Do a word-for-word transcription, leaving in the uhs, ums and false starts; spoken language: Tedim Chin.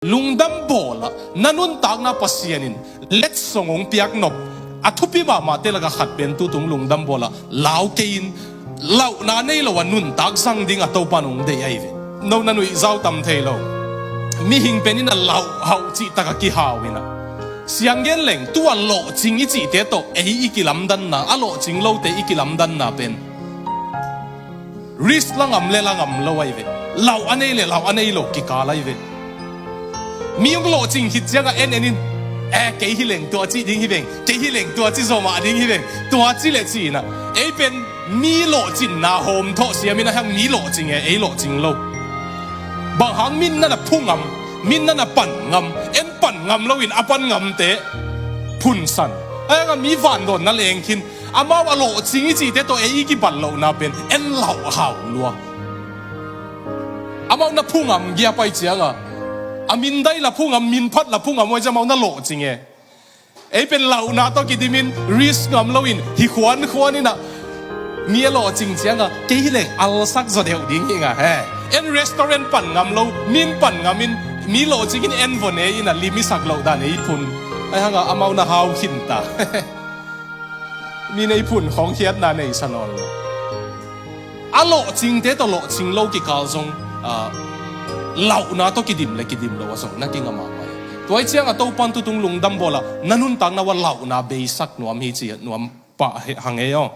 Lungdam bawlah na nuntakna Pasian in letsong hong piak nop a thupi mahmahte lakah khat pen tutung lungdam bawlah lau kei in, lauhna nei lo a nuntak zang ding a Topan hong deih ahi ve. No na nuih zau tam thei lo. Mihing pen in a lauh hauh cihtak a kihau in a, siang gen leng tu a lawhcing i cihte tawh ei i kilamdanna, a lawhcing lote i kilamdanna pen risk la ngam le la ngam lo ahi ve. Lauh a nei le lauh a nei lo kikal ahi ve. Mi hong lawhcing khit ciangah en en in, eh, kei hi leng tua cih ding hi veng, kei hi leng tua ci zawmah ding hi veng, tua ci le ci in a, ei pen mi lawhcinna hawm thawh siam in a, hang mi lawhcing e, ei lawhcing lo. Bang hang min na na phu ngam, min na na pan ngam, en pan ngam lo in a pan ngamte phunsan. A hang a mi vandawn na leng khin, amau a lawhcing i cihte tawh ei i kibat lohna pen en lauh hau lua. Amau na phu ngam giap ahi ciangah, a min dai la phu ngam, min phat la phu ngam ahi ciang amau na lawhcing e. Ei pen lauhna tawh kidim in risk ngam lo in hi khuan khuan in a, mi a lawhcing ciangah kei hi leng alsak zaw deuh ding hi nga he. En restaurant pan ngam lo, min pan ngam in, mi lawhcing in en vaw ne in a lim i sak loh dan ei phun. Ahi hang a amau na hau khin ta. Mi nei phun khawng khiatna nei sa nawn lo. A lawhcingte tawh lawhcing lo kikal zong, ah, lauhna tawh kidim le kidim lo a zong na kinga mahmah hi. Tua ahih ciangah Topan tutung lungdam bawlah na nuntakna uah lauhna beisak nuam hi ci nuam pah hang ei aw.